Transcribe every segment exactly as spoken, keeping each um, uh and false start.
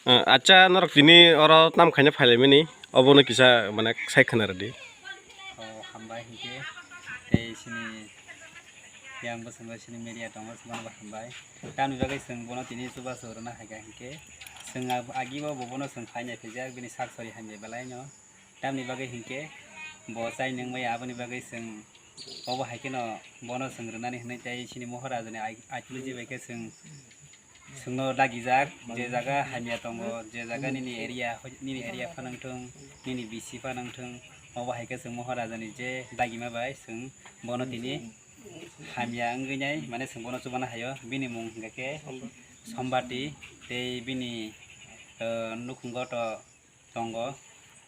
Ah, acha, norok tini oro tam khaina phailaimani, obono kisa, mane, sai khwna rwdi. O, hambai hinkhe, tei sini yang bwskango sini media tongo, sini bo hambai. Tamni bagwi chwng bono tini chubachu rwna hai kha hinkhe, chwng ag-, agibo bo bono chwng phainai phaijak, bini sak sori hamya belaino. Tamni bagwi hinkhe bo chai nung maya, aboni bagwi chwng obo hai kheno bono chwng rwnani hwnwi tei chini Mohorajani ai-, aitluji bai khe chwng, chwngno dagijak, je jaga hamya tongo, je jaga nini area, nini area phanang thung, nini bisi phanang thung, obo hai khe chwng Mohorajani je dagima bai chwng bono tini hamya wngwi nai, mane chwng bono chubana haio, bini mung hwnkha khe Sombati tei bini, eh, nukhungo to tongo,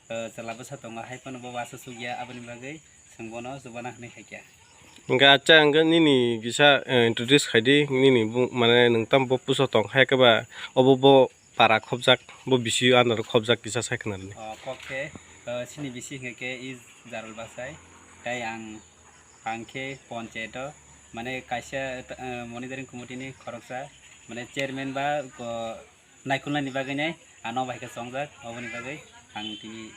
eh, chwla bwsa tongo, hai phano bo wasajak ya, aboni bagwi chwng bono chubana hwnwi khaikha. Hwnkhe acha, hwnkhe nini kisa, eh, introduce khaidi, nini bung-, mane nwng tamo bo puso tong, hai khe ba obo bo para khobjak, bo bisi under khobjak kisa sai khwna rwdi. O, kok khe, eh, chini bisi hwnkhe khe i Jarul Bachai, tei ang, ang khe ponchayat o, mane kaisa, eh, monitoring committee ni khoroksa, mane chairman ba ko naikolnani bagwi nai ano bai khe chongjak, oboni bagwi ang tini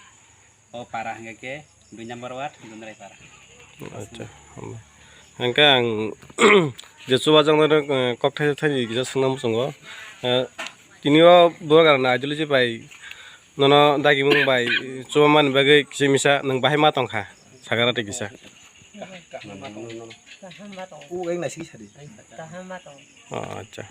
o para hwnkhe khe dui number ward, Dundrai para. Acha, hambai. Hwnkhe ang je chubajaknai rok, eh, kok thaisa thaini kisa swngna muchungo. Eh, tini o bubagrano ideology bai nono dagimung bai chubamani bagwi kisa misa nwng bahai ma tongkha, sakara tei kisa. Kaham ma tongo. Kaham ma tongo. O, acha.